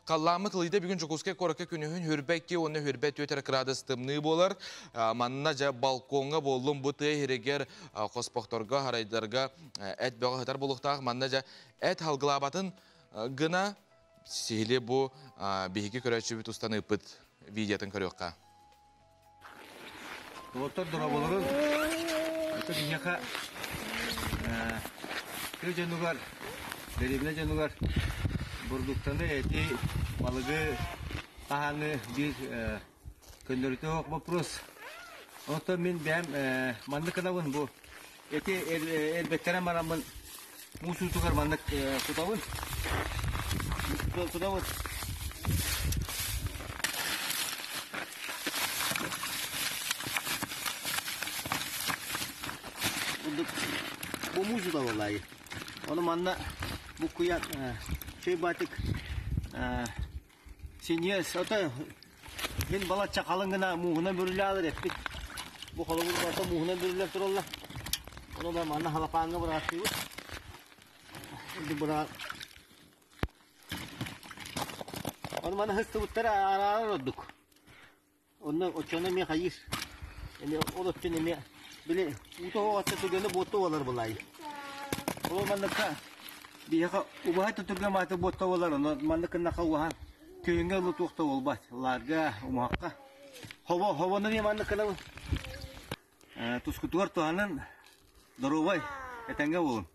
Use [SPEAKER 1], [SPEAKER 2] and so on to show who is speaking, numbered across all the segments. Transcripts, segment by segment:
[SPEAKER 1] Халлааммыт ылыйда бүгүн Дьокуускай куоракка күнүһүн 22 уонна 24 кыраадыс тымныы буолар. Манна дьэ балкоҥҥа буоллум бу тыа иһиригэр хоспохторго, харайдарга эт бөҕө сытар буолуохтаах. Манна дьэ эт халгылаабатын гына сиһили бу биһиги көрөөччүбүт устан ыыппыт видеотын көрүөххэ.
[SPEAKER 2] Доҕоттор дорооболорун. Ата биһиэхэ тыа дьонугар, дэриэбинэ дьонугар бурдуктаны, эти, балыгы хаһааны биир көннөрүтэ суох боппуруос. Онтон мин бэйэм маннык гынабын бу эти элбэттэрэн бараммын муус уутугар маннык кутабын. Кутабын. Бу муус уталалаайы. Ону манна буккуйан чөй батик Синьиэс, ото мин балачча халыҥ гына мууһунан бүрүлээн эппит. Бу холобур барыта мууһунан бүрүллэн тураллар. Ону манна халапааҥҥа быраҕаттыыбыт. Быраҕа Ону маны сыстыбыттара араарар ордук. Онно оччону эмиэ хайыыр. Эмиэ ол өттүн эмиэ били уута оһоҕоччо түгэни буотта буолар былаайы. Ол манныкка биһиэхэ убаһа түргэн мааты буотта буолар, онно маннык гыннахха убаһа күһүҥҥэ ылы туох да буолбат. Лаарга, умуһахха. Хобо, хобону эмиэ маннык гынабын. Тускутугар туһанын, доруобай, этэҥҥэ буолун.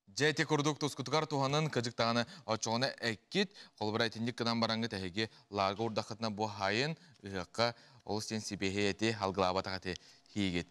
[SPEAKER 1] Дьэ ити курдук тускутугар туһанын кыдьык даҕаны оччоҕуна эккит, холобура итинник гынан бараҥҥыт эһиги лаарга урдаххытына бу хайын ыһыахха олус диэн сибиэһэй эти алгылаабатах эти хийгит.